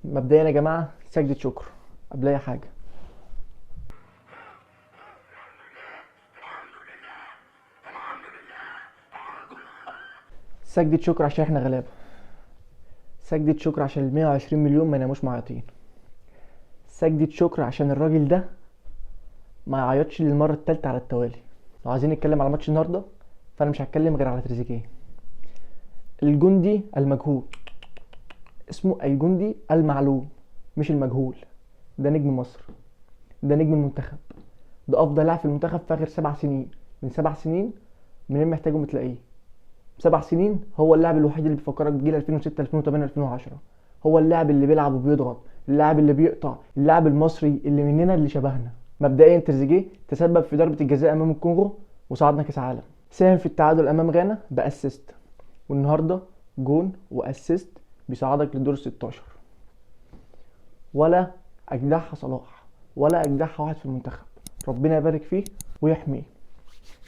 مبدئيا يا جماعة سجدة شكر قبل اي حاجة. سجدة شكر عشان احنا غلابة. سجدة شكر عشان ال 120 مليون ما يناموش معيطين. سجدة شكر عشان الراجل ده ما يعيطش للمرة الثالثة على التوالي. لو عايزين نتكلم على ماتش النهارده فانا مش هتكلم غير على تريزيجيه، الجندي المجهول. اسمه الجندي المعلوم مش المجهول. ده نجم مصر، ده نجم المنتخب، ده افضل لاعب في المنتخب في اخر 7 سنين. من 7 سنين منين محتاجه متلاقيه. 7 سنين هو اللاعب الوحيد اللي بيفكرك بجيل 2006 2008 2010. هو اللاعب اللي بيلعب وبيضغط، اللاعب اللي بيقطع، اللاعب المصري اللي مننا اللي شبهنا. مبدئيا تريزيجيه تسبب في ضربة الجزاء امام الكونغو وصعدنا كاس عالم، ساهم في التعادل امام غانا ب assist، والنهارده جون و assist بيصعدك للدور 16. ولا اجدعها صلاح ولا اجدعها واحد في المنتخب، ربنا يبارك فيه ويحميه.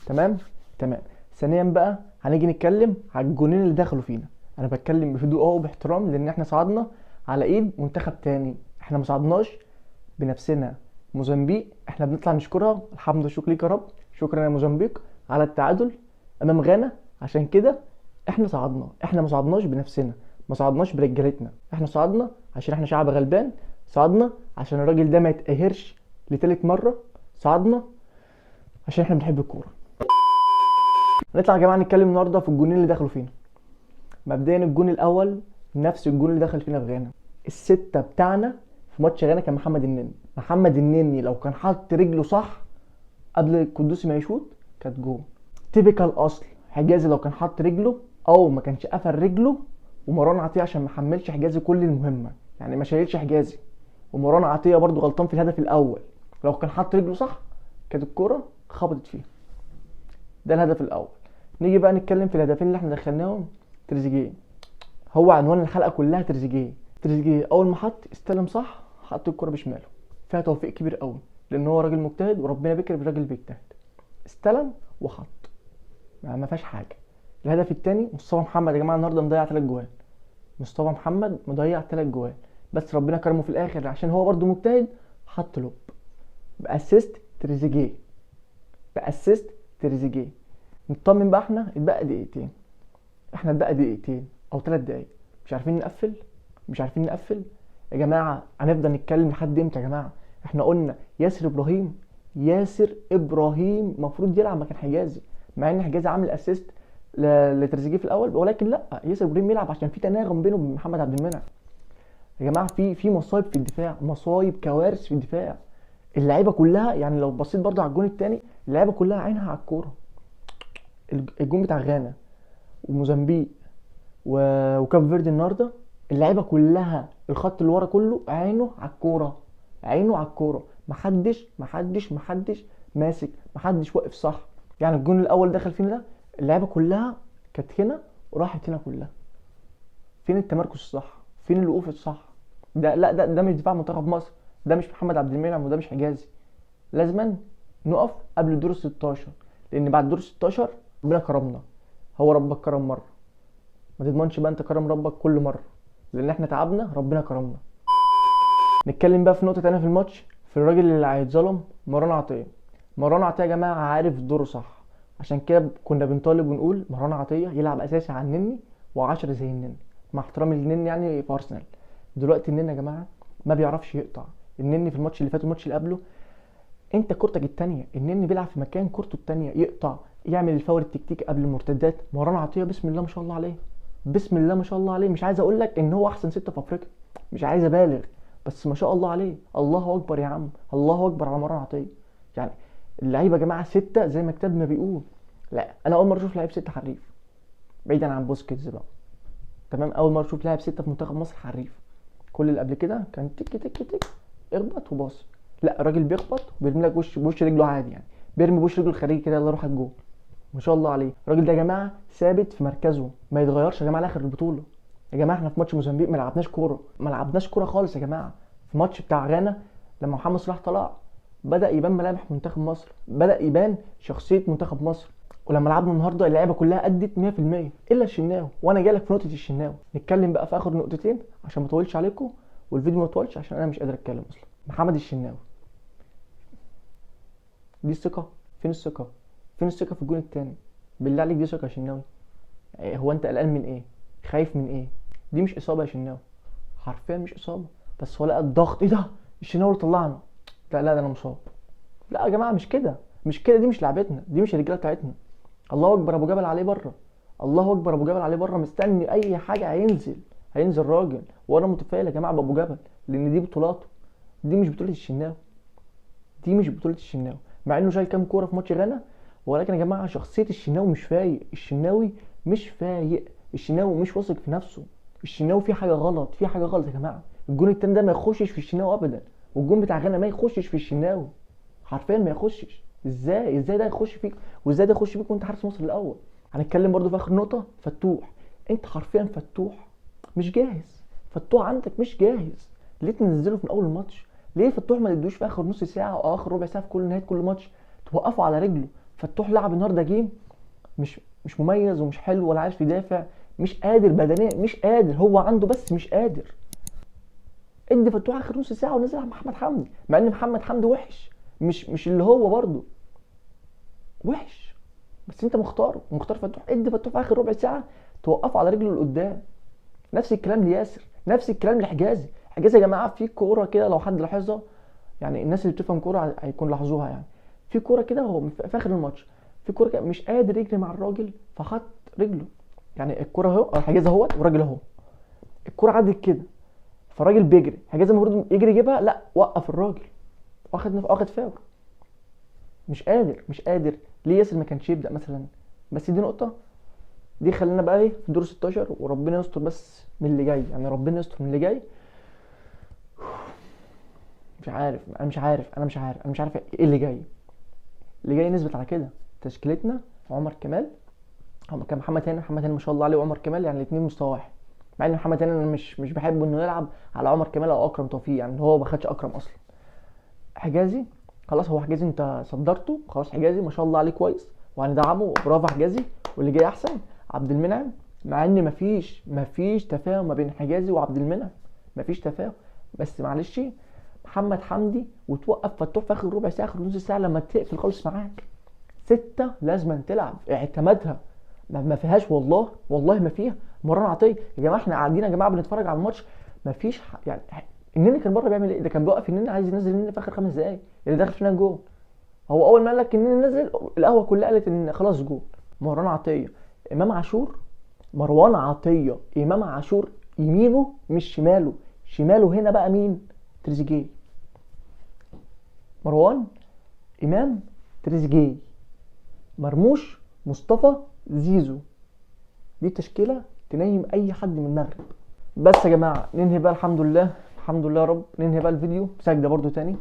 تمام تمام. ثانيا بقى هنيجي نتكلم على الجونين اللي دخلوا فينا. انا بتكلم بهدوء اهو وباحترام لان احنا صعدنا على ايد منتخب تاني، احنا ما صعدناش بنفسنا. موزمبيق احنا بنطلع نشكرها، الحمد لله، ليك يا رب، شكرا يا موزمبيق على التعادل امام غانا. عشان كده احنا صعدنا، احنا ما صعدناش بنفسنا، ما صعدناش برجالتنا، احنا صعدنا عشان احنا شعب غلبان، صعدنا عشان الراجل ده ما يتقهرش لتالت مرة، صعدنا عشان احنا بنحب الكورة. هنطلع يا جماعة نتكلم النهارده في الجونين اللي دخلوا فينا. مبدئيا الجون الاول نفس الجون اللي دخل فينا في غانا. الستة بتاعنا في ماتش غانا كان محمد النني. محمد النني لو كان حط رجله صح قبل القدوسي ما يشوط كانت جون. typical اصل حجازي لو كان حط رجله او ما كانش قفل رجله، ومروان عطية عشان ما حملش حجازي كل المهمة، يعني ما شايلش حجازي، ومروان عطية برده غلطان في الهدف الاول، لو كان حط رجله صح كانت الكورة خبطت فيه. ده الهدف الاول. نيجي بقى نتكلم في الهدفين اللي احنا دخلناهم. تريزيجيه هو عنوان الحلقة كلها. تريزيجيه تريزيجيه اول ما حط استلم صح، حط الكره بشماله، فيها توفيق كبير قوي لان هو راجل مجتهد وربنا بيكرم الراجل بيجتهد. استلم وحط، ما فيهاش حاجة. الهدف الثاني مصطفى محمد يا جماعة النهارده مضيع 3 جوان. مصطفى محمد مضيع 3 جوان بس ربنا كرمه في الاخر عشان هو برده مجتهد، حط lob ب assist تريزيجيه، ب assist تريزيجيه. نطمن بقى، احنا اتبقى دقيقتين، احنا اتبقى دقيقتين او 3 دقايق، مش عارفين نقفل، مش عارفين نقفل يا جماعة. هنفضل نتكلم لحد امتى يا جماعة؟ احنا قلنا ياسر ابراهيم، ياسر ابراهيم المفروض يلعب مكان حجازي، مع ان حجازي عامل assist لتريزيجيه في الاول، ولكن لا، ياسر ابراهيم يلعب عشان في تناغم بينه وبين محمد عبد المنعم. يا جماعة في مصايب في الدفاع، مصايب كوارث في الدفاع. اللعيبة كلها يعني لو بصيت برضو على الجون الثاني اللعيبة كلها عينها على الكورة. الجون بتاع غانا وموزمبيق وكاب فيردي النهارده اللعيبة كلها الخط اللي ورا كله عينه على الكورة، عينه على الكورة، محدش محدش محدش ماسك، محدش واقف صح. يعني الجون الاول دخل فينا ده اللعيبة كلها كانت هنا وراحت هنا كلها. فين التمركز الصح؟ فين الوقوف الصح؟ ده لا، ده مش دفاع منتخب مصر، ده مش محمد عبد المنعم وده مش حجازي. لازما نقف قبل الدور 16، لان بعد دور 16 ربنا كرمنا. هو ربك كرم مرة، ما تضمنش بقى انت كرم ربك كل مرة، لان احنا تعبنا ربنا كرمنا. نتكلم بقى في نقطة ثانية في الماتش، في الراجل اللي هيتظلم مروان عطية. مروان عطية يا جماعة عارف دوره صح، عشان كده كنا بنطالب ونقول مروان عطية يلعب اساسي على النني و10 زي النني، مع احترامي للنني يعني في ارسنال. دلوقتي النني يا جماعة ما بيعرفش يقطع. النني في الماتش اللي فات والماتش اللي قبله، انت كورتك الثانية النني بيلعب في مكان كورته الثانية، يقطع، يعمل الفاول التكتيكي قبل المرتدات. مروان عطية بسم الله ما شاء الله عليه، بسم الله ما شاء الله عليه، مش عايز اقول لك ان هو احسن 6 في افريقيا، مش عايز ابالغ، بس ما شاء الله عليه، الله اكبر يا عم، الله اكبر على مروان عطية. يعني اللعيبة يا جماعة 6 زي ما كتابنا بيقول. لا انا اول مرة اشوف لعيب 6 حريف، بعيدا عن بوسكيتس بقى، تمام، اول مرة اشوف لاعب 6 في منتخب مصر حريف. كل اللي قبل كده كان تك تك تك اخبط وباص. لا الراجل بيخبط وبيرمي لك بوش رجله عادي، يعني بيرمي بوش رجله الخارجي كده، يلا روح على الجول. ما شاء الله عليه الراجل ده يا جماعة، ثابت في مركزه، ما يتغيرش يا جماعة لاخر البطولة. يا جماعة احنا في ماتش موزمبيق ما لعبناش كورة، ما لعبناش كورة خالص يا جماعة. في ماتش بتاع غانا لما محمد صلاح طلع بدا يبان ملامح منتخب مصر، بدا يبان شخصية منتخب مصر. ولما لعبنا النهارده اللعيبة كلها ادت 100% الا الشناوي، وانا جاي لك في نقطة الشناوي. نتكلم بقى في اخر نقطتين عشان ما اطولش عليكم، والفيديو ما يطولش عشان انا مش قادر اتكلم اصلا. محمد الشناوي، دي الثقة؟ فين الثقة؟ فين الثقة في الجون الثاني؟ بالله عليك دي ثقة يا شناوي؟ هو انت قلقان من ايه؟ خايف من ايه؟ دي مش اصابه يا شناوي، حرفيا مش اصابه، بس هو لقى الضغط، ايه ده؟ الشناوي اللي طلعنا، لا لا ده انا مصاب. لا يا جماعة مش كده، مش كده، دي مش لعبتنا، دي مش الرجالة بتاعتنا. الله اكبر ابو جبل عليه بره، الله اكبر ابو جبل عليه بره، مستني اي حاجة، هينزل، هينزل راجل. وانا متفائل يا جماعة بابو جبل، لان دي بطولاته، دي مش بطوله الشناوي، دي مش بطوله الشناوي، مع انه شايل كام كورة في ماتش غانا، ولكن يا جماعة شخصية الشناوي مش فايق، الشناوي مش فايق، الشناوي مش واثق في نفسه، الشناوي في حاجة غلط، في حاجة غلط يا جماعة. الجون التاني ده ما يخشش في الشناوي ابدا، والجون بتاع غانا ما يخشش في الشناوي، حرفيا ما يخشش. ازاي ازاي ده يخش فيك، وازاي ده يخش فيك وانت حارس مصر الاول؟ هنتكلم برضو في اخر نقطة، فتوح. انت حرفيا فتوح مش جاهز، فتوح عندك مش جاهز، ليه تنزله في اول الماتش؟ ليه فتوح ما تدوش في اخر نص ساعة او اخر ربع ساعة في كل نهاية كل ماتش توقفه على رجله؟ فتوح لعب النهارده game مش مميز ومش حلو، ولا عارف يدافع، مش قادر بدنيا، مش قادر، هو عنده بس مش قادر. ادي فتوح اخر نص ساعة ونزل على محمد حمدي، مع ان محمد حمدي وحش، مش اللي هو برده وحش، بس انت مختاره ومختار فتوح. ادي فتوح في اخر ربع ساعة توقفه على رجله لقدام. نفس الكلام لياسر، نفس الكلام لحجازي. حجازي يا جماعة في كورة كده لو حد لاحظها، يعني الناس اللي بتفهم كورة هيكون لاحظوها، يعني في كورة كده هو في اخر الماتش في كورة كده مش قادر يجري مع الراجل فحط رجله، يعني الكورة اهو، حجازي اهوت والراجل اهو، الكورة عدت كده فالراجل بيجري، حجازي المفروض يجري يجيبها، لا وقف الراجل، واخد فاول، مش قادر، مش قادر. ليه ياسر ما كانش يبدا مثلا؟ بس دي نقطة، دي خلينا بقى ايه في دور 16، وربنا يستر بس من اللي جاي، يعني ربنا يستر من اللي جاي. مش عارف، انا مش عارف، انا مش عارف، انا مش عارف ايه اللي جاي. اللي جاي نثبت على كده تشكيلتنا، عمر كمال، كان محمد هاني، محمد هاني ما شاء الله عليه، وعمر كمال، يعني الاثنين مستوى واحد، مع ان محمد هاني انا مش بحبه انه يلعب على عمر كمال او اكرم توفيق، يعني هو ما خدش اكرم اصلا. حجازي خلاص، هو حجازي انت صدرته خلاص، حجازي ما شاء الله عليه كويس وهندعمه، برافو حجازي، واللي جاي احسن. عبد المنعم، مع ان مفيش تفاهم ما بين حجازي وعبد المنعم، مفيش تفاهم، بس معلش محمد حمدي، وتوقف فتوح في اخر ربع ساعة اخر نص ساعة لما تقفل خالص معاك. 6 لازم تلعب، اعتمادها ما فيهاش، والله والله ما فيها. مروان عطية يا جماعة، احنا قاعدين يا جماعة بنتفرج على الماتش، ما فيش يعني النني كان بره بيعمل ايه؟ ده كان بيوقف النني، عايز ينزل النني في اخر 5 دقايق اللي داخل فينا جول. هو اول ما قال لك النني نزل، القهوة كلها قالت ان خلاص جول. مروان عطية، امام عاشور، مروان عطية، امام عاشور يمينه مش شماله، شماله هنا بقى مين؟ تريزيجيه. مروان، امام، تريزيجيه، مرموش، مصطفى، زيزو. دي تشكيله تنيم اي حد من المغرب. بس يا جماعة ننهي بقى، الحمد لله، الحمد لله يا رب، ننهي بقى الفيديو بسجده برضو تاني.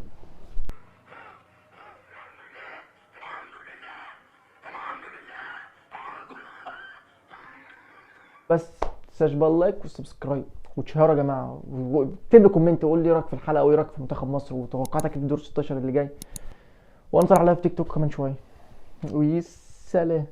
بس متنساش بقى ال like وال subscribe وتشهروا يا جماعة، واكتب لي comment وقول لي رايك في الحلقة وايه رايك في منتخب مصر وتوقعاتك في دور 16 اللي جاي. وانا طالع live تيك توك كمان شوية. وسلام.